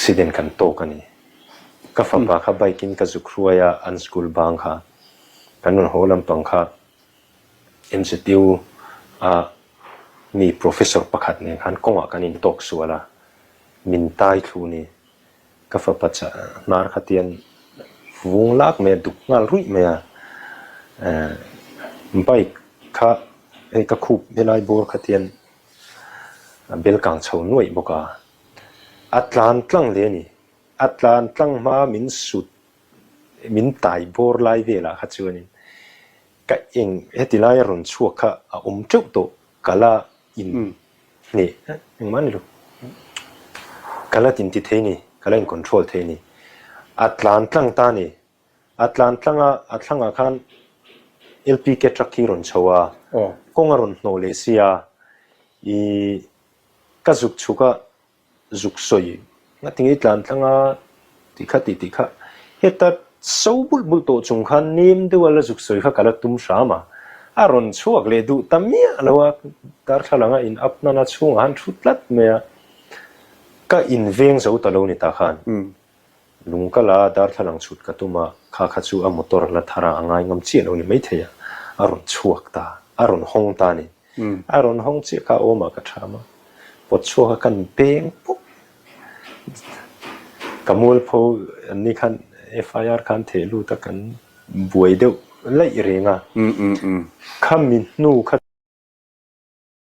Accident kan tawk a ni. Ka fapa kha bike in ka zuk hruai a, an school bang kha kan rawn haw lampang kha MZU a mi professor pakhat nen khan kawngah kan intawk sual a, min tai thlu ni. Ka fapa chah hnar kha tian vung lak mai a, duk nghal ruih mai a. Bike kha hei ka khup helai bawr kha tian a bel kang chho nuaih bawk a. A tlan tlang hle a ni. A tlan tlang hma min sut min tai bawr lai velah kha chuanin ka eng heti laia rawn chhuak kha a awm teuh tawh ka la in hneh engmah a ni lo. Ka la tinti thei a ni, ka la in control thei a ni. A tlan tlang ta a ni. A tlan tlang a, a thlangah khan LPK truck hi rawn chho a, kawng a rawn hnawh leh si a, ih ka zuk chhuk a, zuk sawi ngatinge i tlan tlang a tih kha tih tih kha heta so bulh bulh tawh chung khan nem deuh a la zuk sawi kha ka la tum hram a, a rawn chhuak leh duh ta miah lo a, darthlalang a in up nana chhungah han thu tlat mai a, ka inveng zo ta lo ni ta khan. Lung ka la a, darthlalang chhut ka tum a, kha kha chu a motor la thar a, a ngai ngam chiah lo ni maithei a, a rawn chhuak ta, a rawn hawng ta a ni. A rawn hawng chiah kha a awmah ka tham a, pawt chhuak a kan peng pawp. Ka mualpho an ni khan FIR khan theh lut a, kan buai deuh laih reng a, khami hnu kha.